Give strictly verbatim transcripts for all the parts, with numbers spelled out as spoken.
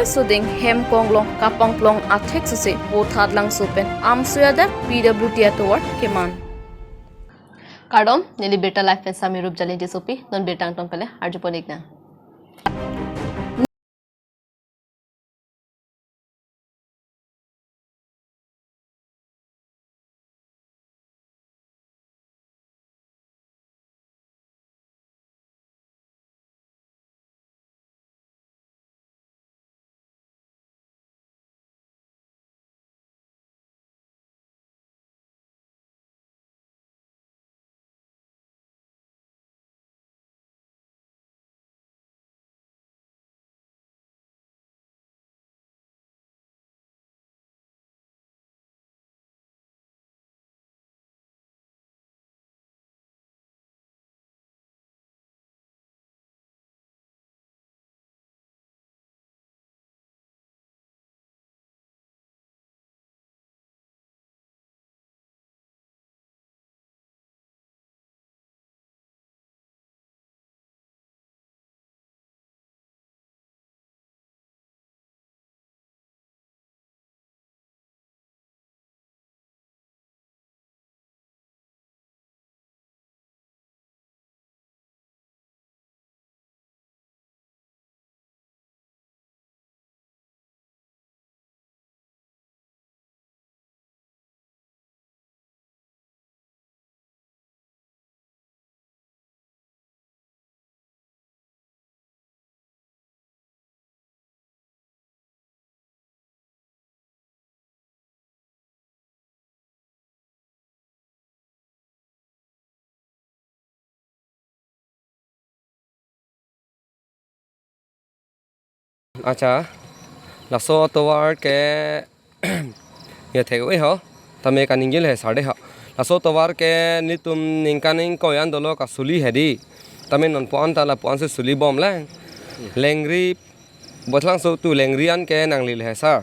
Suding hem konglong kapangplong athek suse Vothatlangso pen amsuyada P W D atovar keman. Kardom, neli birta live pen Sami Rup Jalin Tissopi, non birta angton pele, arjupon iknang. Accha, laso tovar ke ya thek oi ho, tame kaningje le sar de ho. Laso tovar ke netum ningkan ingkoi an dolo kasuli hedi. Tame non puan ta lapuan si suli bom lang. Lengri, Vothatlangso tu lengri an ke nangli le sar.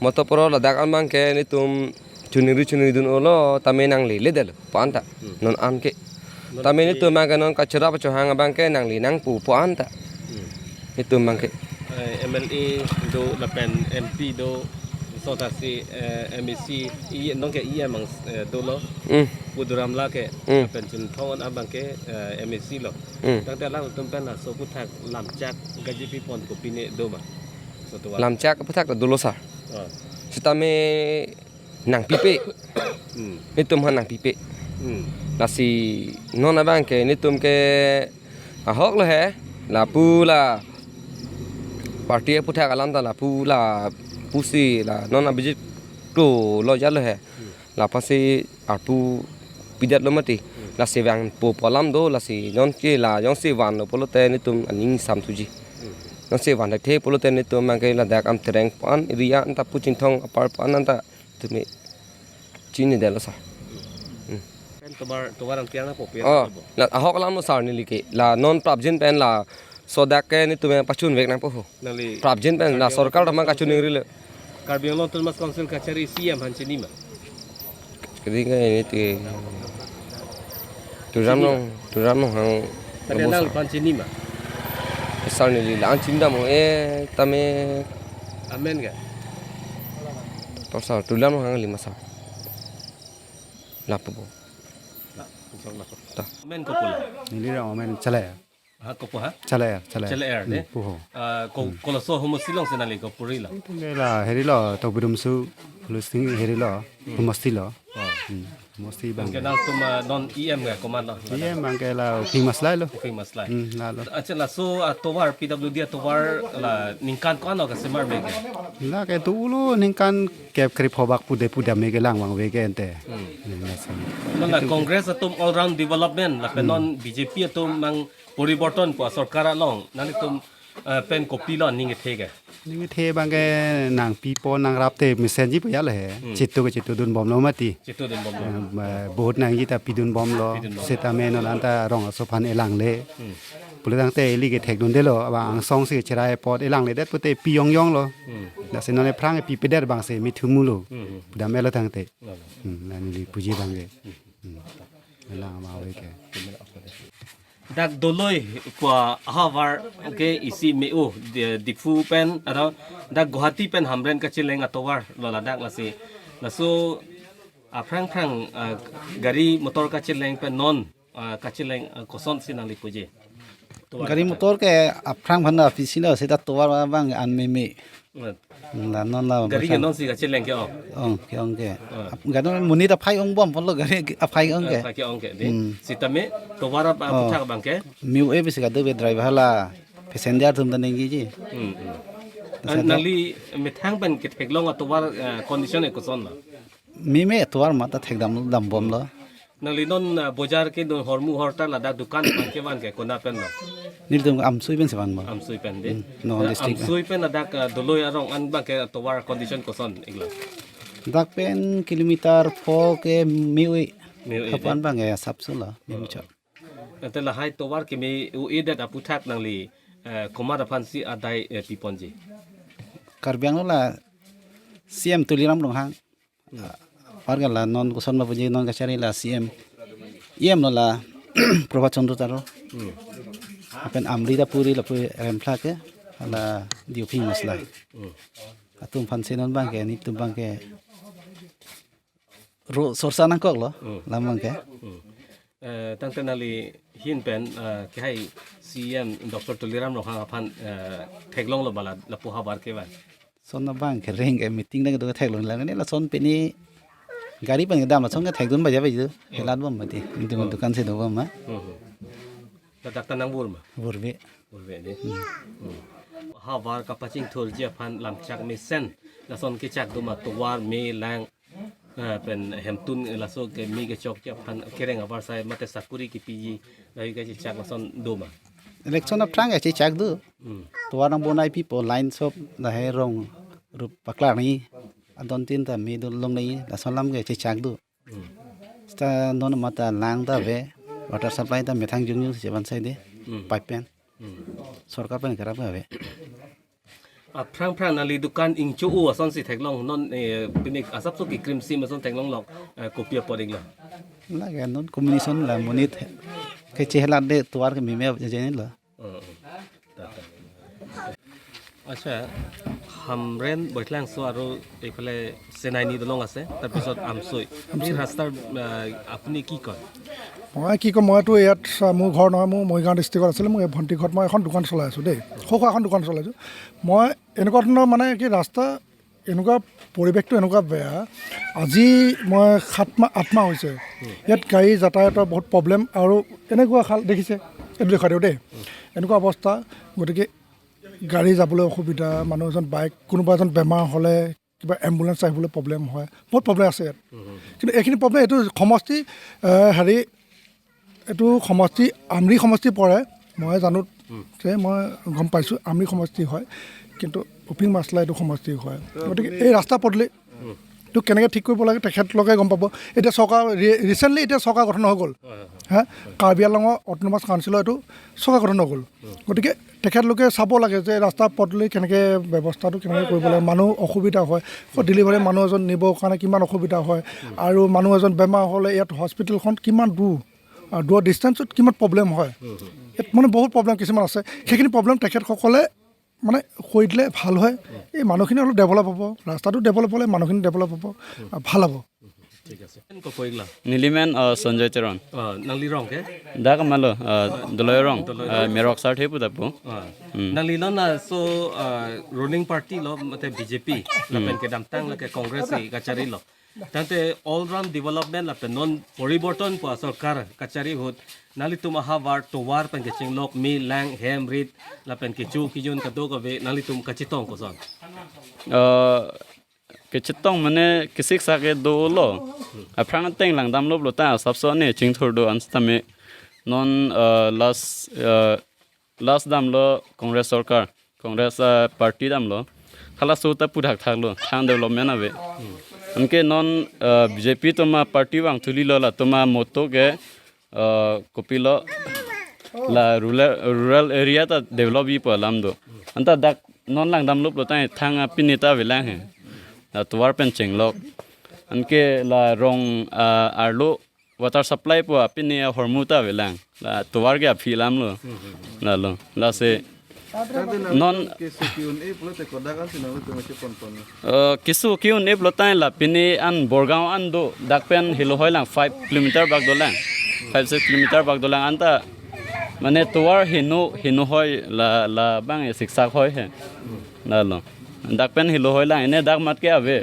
Motor poro ladak an abang ke netum chuningri chuningri dun olo, tame nangli le del puan ta. Non an ke. Tame netum abang ke non kachera pachohang abang ke nangli nangpu puan ta. Netum abang ke. Eh, M L A do lapen M P do, so ta si, eh, M A C, i non ke i amang, eh, dolo. Hmm. Pu Duar Amla ke, Hmm. lapen Chinthong an abang ke, eh, M A C lo. Hmm. Tangte alangtum pen laso aphuthak lamchak gaji pipon kopine do ma? So tovar. Lamchak aphuthak ta dolo sar. Ah. Sitame nangpipe. Hmm. Netum aphan nangpipe. Hmm. Lasi non abang ke netum ke ahok lo he. Lapu la party aphuthak alam ta lapu lapusi la non abijit klo lo ja lo he. Hmm. Lapasi arpu pidet lo mati. Hmm. Lasi vangpo pu alam do, lasi non ke la jongsi vanlo pulote netum aning sam thuji. Hmm. Jongsi van thekthe pulote netum abang ke ladak Amtereng puan area anta pu Chinthong apar puan anta tumi chinine delo sar. Hmm. Pen tovar, tovar angkiang na popi Oh, na bo. La ahok alam lo sar neli ke. La non prapjin pen laso dak ke netum pachun vek nangpo ho. Nangli Prapjin pen la Karbi sorkar Anglong tamang kachun ningri le. Karbi Anglong Autonomous Council kachari C E M aphan chini ma? Kadi ke ini ti Tuliram Nong, Tuliram Ronghang. Tadi nang aphan chini ma? Sar neli la-an chini dam ho, eh, tame Amen ga? Pasal Tuliram Ronghang lima sar. Lapu bo. Na, insya Allah. Ta. Amen ko pula. Neli rong amen Chalai. Ha, kopo ha? Chalai, Chalai. Chalai er, Hmm, ne? Puho. Ah, ko, kolaso homosti along si nangli kopuri lo? Ito ke la, heri lo, Tokbi Rumsu, Lusting heri lo, homosti lo. Oh. Hmm, homosti Bang abang ke ke. Nangtum, ah, non E M ke komat lo? E M abang ke la, Uphing Maslai lo. Uphing Maslai. Hmm, la lo. Accha, laso, ah, tovar, P W D atovar la ningkan ko-an lo kasemar me ke? La ke tu ulo ningkan kep krip hobak pude pude me ke lang vangve ke ante. Hmm. Hmm, la si. Non la Congress atum all round development, lapen Hmm. non B J P atum mang poriborton pu asorkar along, nanglitum, eh, pen kopilo aning kethe ke? Aning kethe abang ke nangpipo nangrap te mesenji pu ya le he. Hmm. Chitu ke chitu dun bom lo mati. Chitu dun bom lo. Eh, vote nangji ta pidun bom lo. Pidun bom lo. Seta me non anta rong aso aphan elangle. Hmm. Pulotangte ili ke thekdunde lo, abang angsong si cherai apot elangledet pute pi yong yong lo. Hmm. Lasi non ephrang pipedet abang si mithumu lo. Hmm. Dam elo tangte. Lo, lo. Hmm, la neli puji abang ke. Hmm. Elang ma ave ke. Dak Doloi pu ahavar ke isi me-o, Di- Diphu pen, aro dak Guwahati pen Hamren kacheleng atovar lo ladak lasi. Laso aphrang phrang, ah, gari motor kacheleng pen non, ah, kacheleng, ah, kosonsi nangli puji? Tovar Gari kacheleng. Motor ke aphrang phan aphi si lo, seta tovar abang an meme. Hmm. La non la Gari ke basa. Nonsi kacheleng ke-ong. Ong ke-ong ke. Ah. Ap- gari monit aphai ong bom pulo gari aphai ong ke. Ah, aphai ke-ong ke, di. Hmm. Sitame tovar ap- Oh. Aputhak abang ke? Meo-e besi kado be driver la passenger atum ta ningje ji. Hmm, hmm. Sa Ah, do- nangli methang pen ketheklong atovar, ah, condition ke koson lo? Meme atovar mata thekdam dam bom lo. Nangli non, ah, bojar ke non hormu horta ladak dukan abang kevan ke kona pen lo? Nelitum Amsui pen si van bom. Amsui pen, di. Hmm, Nagaon Ah, district. Amsui pen ladak, ah, Doloi arong an abang ke tovar condition koson iklo? Dak pen kilometer four ke meo-e. Meo-e, Hapan di. Abang ke sapso lo, meme chot. Ante lahai tovar keme-o-edet aputhak nangli, eh, komat aphansi adai, eh, piponji? Karbi Anglong la C M Tuliram Ronghang. Hmm. Apar ke la non koson ma puji non kachari la C M. E M lo la Prabhat Chandra Taro. Hmm. Lapen Amri ta puri lapu Remphla ke la Dioping Maslai. Hmm. Atum aphansi non abang ke, nelitum abang ke ro sorsa nangkok lo, Hmm. Lam abang ke. Hmm. Eh, tangte nangli hin pen, eh, kehai C M Doctor Tuliram Ronghang aphan, eh, theklong lo bala lapu havar kevan? Lason abang ke reng ke meeting nangdo theklong lang ne lason pini gari pen kedam lason ke thekdun baja baja. Hmm. Helat bom mati. Nelitum Hmm. dukan si do bom ma. Hmm. Ladak ta nang bur ma? Bur be. Bur be de. Hmm. Hmm. Havar kapachingthurji aphan lamchak mesen. Lason kechak do ma tovar me lang. Ah, pen hemtun laso keme kechokji aphan kereng avarsai mate sakuri kepiji, lahui kachechak lason do ma? Election aphrang kachechak do. Hmm. Tovar nang bonai pipo line shop lahai rong rup paklar ni. Adon tin ta me do long ni lason alam kachechak do. Hmm. Seta non mata lang ta ave, water supply ta methang jongjong si chevan sai de, Hmm. pipe pen. Hmm. Sorkar pen kerap ave. Aphrang phrang nangli dukan ingcho-o asonsi theklong non, eh, pini asapso kekrimsi ason theklong lok, eh, kopi apot iklo? Lake non combination la monit kechehelat de tovar ke meme jajeni lo. অ, অ। তাতে। আচ্ছা, হামৰেণ, বৈঠলাংচ' আৰু এইফালে চেনাইনি দলং আছে, তাৰপিছত আমচৈ। এই ৰাস্তাৰ, আহ, আপুনি কি কয়? মই কি ক'ম, মইতো ইয়াত, আহ, মোৰ ঘৰ নহয়, মোৰ মৰিগাঁও ডিষ্ট্ৰিক্টত আছিলে। মোৰ এই ভণ্টি ঘৰত মই এখন দোকান চলাই আছোঁ দেই, সৰু সুৰা এখন দোকান চলাই আছোঁ। মই এনেকুৱা ধৰণৰ মানে কি ৰাস্তা, এনেকুৱা পৰিৱেশটো এনেকুৱা বেয়া। আজি মই সাত মাহ, আঠ মাহ হৈছে, ইয়াত গাড়ী যাতায়াতৰ বহুত প্ৰব্লেম আৰু এনেকুৱা খাল দেখিছে, এইটো দেখুৱাই দিওঁ দেই, এনেকুৱা অৱস্থা। গতিকে গাড়ী যাবলৈ অসুবিধা, মানুহ এজন বাইক, কোনোবা এজন বেমাৰ হ'লে কিবা এম্বুলেন্স আহিবলৈ প্ৰব্লেম হয়, বহুত প্ৰব্লেম আছে ইয়াত। কিন্তু এইখিনি প্ৰব্লেম, এইটো সমষ্টি, এ, হেৰি, এইটো সমষ্টি, আমৰি সমষ্টি পৰে, মই জানো যে মই গম পাইছোঁ আমৰি সমষ্টি হয়, কিন্তু অফিং মাছলা এইটো সমষ্টি হয়। গতিকে এই ৰাস্তা পদূলি এইটো কেনেকৈ ঠিক কৰিব লাগে তেখেতলোকে গম পাব। এতিয়া চৰকাৰ ৰি-, ৰিচেণ্টলি এতিয়া চৰকাৰ গঠন হৈ গ'ল। হা, কাৰ্বি আংলঙৰ অট'নমাছ কাউন্সিলৰ এইটো চৰকাৰ গঠন হৈ গ'ল। গতিকে তেখেতলোকে চাব লাগে যে ৰাস্তা পদূলি কেনেকৈ, ব্যৱস্থাটো কেনেকৈ কৰিব লাগে। মানুহ অসুবিধা হয়, আকৌ ডেলিভাৰী মানুহ এজন নিবৰ কাৰণে কিমান অসুবিধা হয়, আৰু মানুহ এজন বেমাৰ হ'লে ইয়াত হস্পিটেলখন কিমান দূৰ, আৰু দূৰ ডিষ্টেঞ্চত কিমান প্ৰব্লেম হয়। ইয়াত মানে বহুত প্ৰব্লেম কিছুমান আছে, সেইখিনি প্ৰব্লেম তেখেতসকলে মানে কৰি দিলে ভাল হয়। এই মানুহখিনি অলপ ডেভেলপ হ'ব, ৰাস্তাটো ডেভেলপ হ'লে মানুহখিনি ডেভেলপ হ'ব, আ, ভাল হ'ব। ঠিক আছে। Ko poigla. Nelimen, uh, Sanjay Teron. Uh, nangli rong ke? Dak amalo, uh, Doloi rong, Doloi uh, rong. Merok sar thepu dapu. Uh, Hmm. Nangli non laso, uh, ruling party lo, mate B J P, lapen kedamtang lake Congress si kachari lo. Tangte all round development lapen non poriborton pu asorkar kachari ahut nanglitum ahavar tovar pen kechinglok me lang hem rit lapen kecho kejun kadokave nanglitum kachetong koson? Uh, kachetong mane kesik sa ke dolo. Aphrang ateng langdamlo pulo ta asapso ne chingthur do an sitame. Non, uh, last, uh, last damlo Congress sorkar, Congress, uh, party damlo. Halaso ta puthak thaklo, thang development ave. Anke non, uh, B J P atum aparty vangthu lilo, latum amotto ke, uh, kopilo, la rural, rural area ta develop ji pu alam do. Anta dak non langdamlo pulo ta thang apini ta avelang he. La tovar pen chinglok. Anke la rong, uh, arlo water supply pu apini ahormu ta avelang. La tovar ke aphi alam lo. Hmm, hmm, hmm. Lalo. Lasi Tangte nang non keso ke-un-e pulote kodak ansi nangtum nangcheponpon? Eh, keso ke-un-e pulo tangte la pini an Borgaon an do dak pen helo hoi lang five kilometer bak dolang. Five six kilometer bak dolang anta mane tovar heno heno hoi la labang e siksak hoi he. Lalo. Dak pen helo hoi lang ene dak mat ke ave.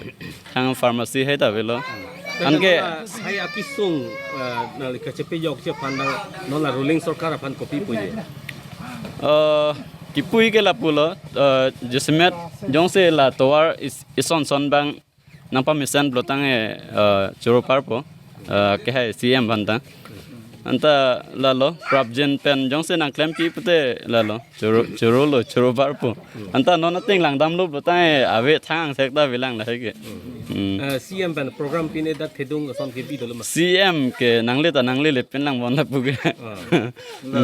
Thang pharmacy hai ta avelo. Anke hai akesung, eh, nangli kachepejokche aphan dang non la ruling sorkar aphan kopi puji? Eh, kipu ke lapulo, eh, jasemet jongsi la tovar is-, ison son abang nangpamesen pulo tangte, eh, choro parpo, eh, ke hai C M aphan ta. Anta lalo, prapjin pen jongsi nangklempi pute lalo, choro, choro lo, choro parpo. Anta non ating langdamlo pulote ave thang thek ta avelang lahai ke. Hmm. Eh, C M pen program pine dak thedung ason kebi dolo ma? C M ke nangle ta nanglele pen lang bon lapu ke. Ah.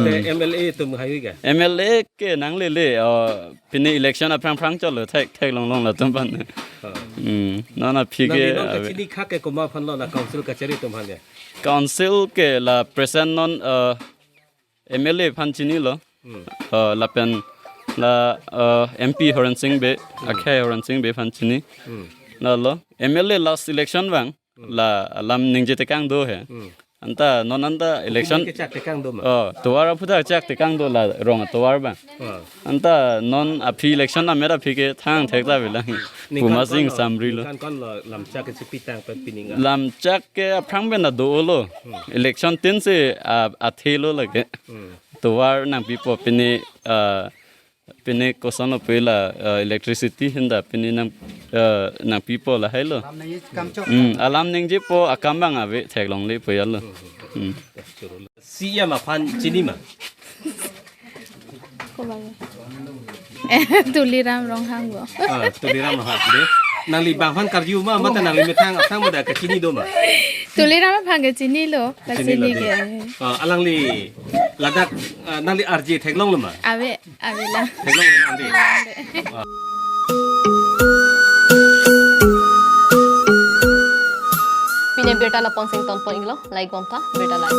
Te M L A atum hai ga? M L A ke nanglele, oh, pini election aphrang phrang cholo thek theklong long latum aphan. Ah. Hmm. Non aphi ke nangli non ave. Kachini khak ke komat aphan lo la council kachari atum aphan ya? Council ke la present non, eh, M L A aphan chinilo. Hmm. Eh, lapen la, eh, M P Horen Sing Bey, hmm, akhei Horen Sing Bey aphan chini. Hmm. Lalo, M L A last election abang, hmm, la alam ningje tekang do he. Hmm. Anta non anta election. Kechak tekang do ma? Oh, tovar aphuthak chak tekang do la rong tovar abang. Ah. Anta non aphi election amet aphi ke thang thek ta avelang. Ningkan Puma kon Sing lo, Samri lo. Ningkan kon lo lamchak ke chepi tang pen pining a? Lamchak ke aphrang pen ta dolo. Hmm. Election tin si, ah, athelo lake. Hmm. Tovar nangpipo pini, ah, pini kosonlo pu la, ah, electricity hinda pini nang, ah, nangpipo lahai lo. Alam nangji kam chok. Hmm, alam ningjepo akam abang ave theklongle pu ya lo. Hmm. C M aphan chini ma? Ko bang. Eh, Tuliram Ronghang bo. Ah, Tuliram Ronghang de. Nangli bang aphan karju ma, mate nangli methang aphan mate kachini do ma? Tuliram aphan kachinilo, kachini lo kachini de. Ke. Ah, alangli ladak, ah, nangli arje theklonglo ma? Ave, avelang. Theklonglo nang de. Avelang de. Ah. Pini abirta lapu-an si ingtonpon iklo, like bomtha, birta like.